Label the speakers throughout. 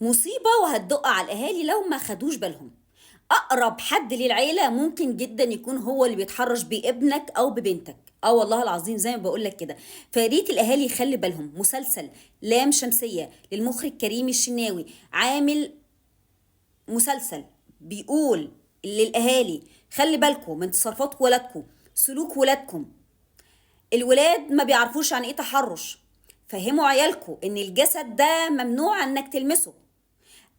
Speaker 1: مصيبة وهتدق على الاهالي لو ما خدوش بالهم. اقرب حد للعيلة ممكن جدا يكون هو اللي بيتحرش بابنك او ببنتك. اه والله العظيم زي ما بقول لك كده. فياريت الاهالي يخلي بالهم. مسلسل لام شمسية للمخرج كريم الشناوي عامل مسلسل بيقول للاهالي خلي بالكم من تصرفات ولادكم، سلوك ولادكم. الولاد ما بيعرفوش عن ايه تحرش. فهموا عيالكم ان الجسد ده ممنوع انك تلمسه.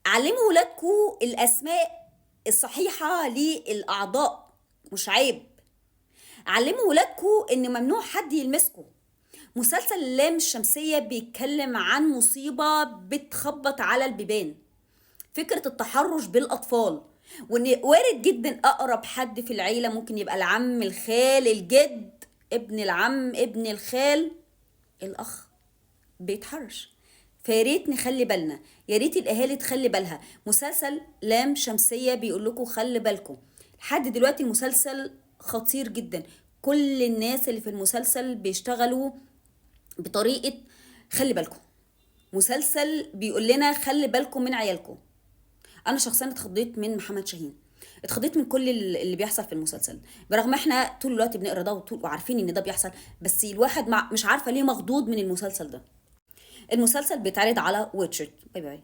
Speaker 1: علموا ولادكم الاسماء الصحيحة للاعضاء، مش عيب. علموا ولادكم ان ممنوع حد يلمسكم. مسلسل اللام الشمسية بيتكلم عن مصيبة بتخبط على البيبان، فكرة التحرش بالاطفال، وان وارد جدا اقرب حد في العيلة ممكن يبقى العم، الخال، الجد، ابن العم، ابن الخال، الاخ بيتحرش. فياريت نخلي بالنا، يا ريت الاهالي تخلي بالها. مسلسل لام شمسية بيقول لكم خلي بالكم. لحد دلوقتي المسلسل خطير جدا، كل الناس اللي في المسلسل بيشتغلوا بطريقة خلي بالكم. مسلسل بيقول لنا خلي بالكم من عيالكم. انا شخصيا اتخضيت من محمد شاهين، اتخضيت من كل اللي بيحصل في المسلسل، برغم احنا طول الوقت بنقرا ده وطول وعارفين ان ده بيحصل، بس الواحد مش عارفه ليه مخضوض من المسلسل ده. المسلسل بيتعرض على واتشت. bye bye.